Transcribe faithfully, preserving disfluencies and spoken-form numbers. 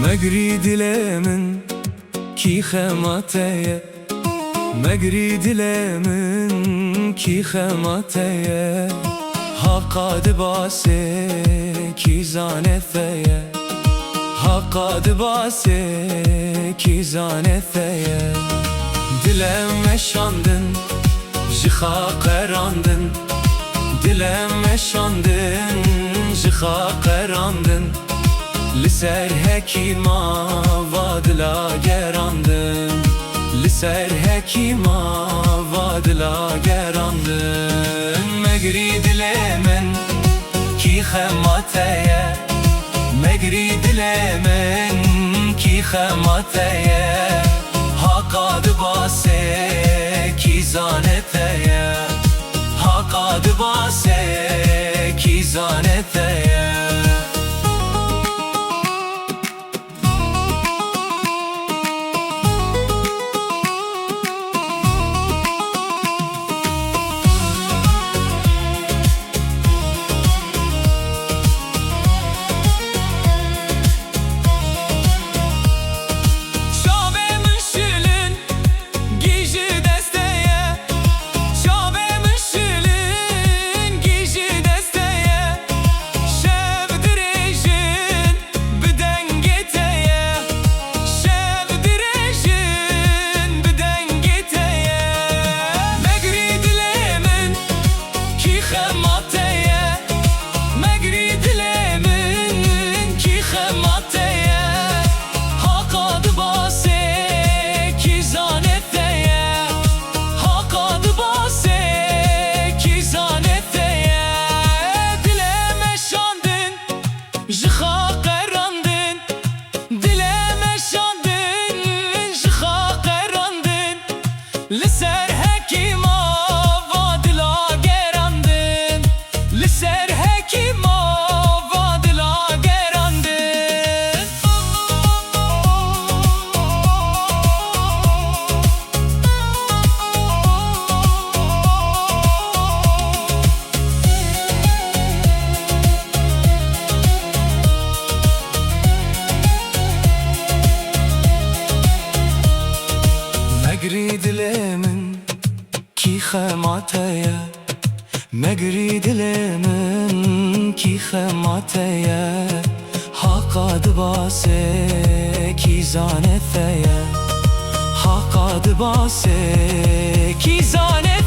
Megrî dilê min, kî xema te ye? Megrî dilê min, kî xema te ye? Haqa dibasê, kî zanê te ye? Haqa dibasê, kî zanê te ye? Dilê me şandin, ji xaqerandin. Dilê me şandin, ji xaqerandin. Li ser hekîma va dila gerandin. Li ser hekîma va dila gerandin. Megrî dilê min, kî xema te ye? Megrî dilê min, kî xema te ye? Haqa dibasê, kî zanê te ye? Haqa dibasê, kî zanê te ye? Çavê min şilin, gî ji destê ye. Çavê min şilin, gî ji destê ye. Şev dirêjin, bi dengê te ye. Şev dirêjin, bi dengê te ye. Megrî dilê min, kî xema te ye? Megrî dilê min, kî xema te ye? Haqa dibasê, kî zanê te ye? Haqa dibasê, kî zanê te ye? Dilê me şandin, ji xaqerandin. Dilê me şandin, ji xaqerandin. Li ser hekîma va dila gerandin. Li ser hekîma va dila gerandin. Megrî dilê min, kî xema te ye? Megrî dilê min, kî xema te ye? Haqa dibasê, kî zanê te ye? Haqa dibasê, kî zanê